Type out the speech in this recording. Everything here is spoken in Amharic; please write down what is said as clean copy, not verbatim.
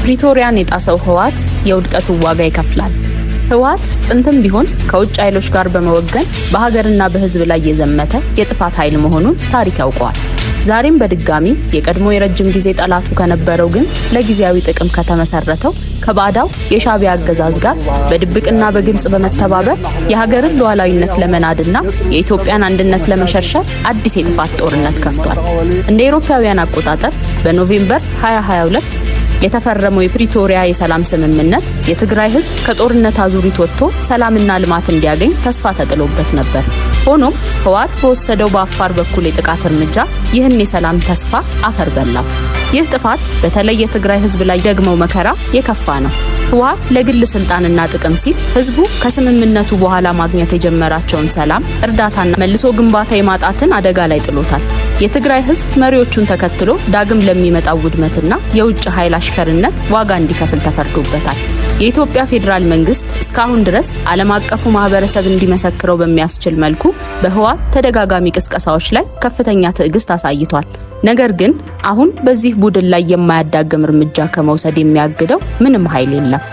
የፕሪቶሪያን የጣሰው ህወሓት የውድቀቱ ዋጋ ይከፍላል። ህወሓት ጥንትም ቢሆን ከውጭ ኃይሎች ጋር በመወገን በሀገርና በህዝብ ላይ የዘመተ የጥፋት ኃይል መሆኑን ታሪክ ያውቀዋል። ዛሬም በድጋሚ የቀድሞ የረጅም ጊዜ ጠላቱ ከነበረው ግን ለጊዜያዊ ጥቅም ከተመሰረተው ከባዕዳው የሻዕቢያ አገዛዝ ጋር በድብቅና በግልጽ በመተባበር የሀገርን ሉዓላዊነት ለመናድና የኢትዮጵያን አንድነት ለመሸርሸር አዲስ የጥፋት ጦርነት ከፍቷል። እንደ አውሮፓውያን አቆጣጠር በ November 2022 የተፈረመው የፕሪቶሪያ የሰላም ስምምነት የትግራይ ህዝብ ከጦርነት አዙሪት ወጥቶ ሰላምና ልማት እንዲያገኝ ተስፋ ተጥሎበት ነበር። ሆኖም ህወሓት በወሰደው በአፋር በኩል የጥቃት እርምጃ ይህን የሰላም ተስፋ አፈር በላው። ይህ ጥፋት በተለይ የትግራይ ህዝብ ላይ ደግመው መከራ የከፋ ነው። ህወሓት ለግል ስልጣንና ጥቅም ሲል ህዝቡ ከስምምነቱ በኋላ ማግኘት የጀመራቸውን ሰላም፣ እርዳታና መልሶ ግንባታ የማጣትን አደጋ ላይ ጥሎታል። የትግራይ ህዝብ መሪዎቹን ተከትሎ ዳግም ለሚመጣው ውድመትና የውጭ ኃይል አሽከርነት ዋጋ እንዲከፍል ተፈርዶበታል። የኢትዮጵያ ፌዴራል መንግስት እስካሁን ድረስ ዓለም አቀፉ ማህበረሰብ እንዲመሰክረው በሚያስችል መልኩ በህወሓት ተደጋጋሚ ቅስቀሳዎች ላይ ከፍተኛ ትዕግስት አሳይቷል። ነገር ግን አሁን በዚህ ቡድን ላይ የማያዳግም እርምጃ ከመውሰድ የሚያግደው ምንም ኃይል የለም።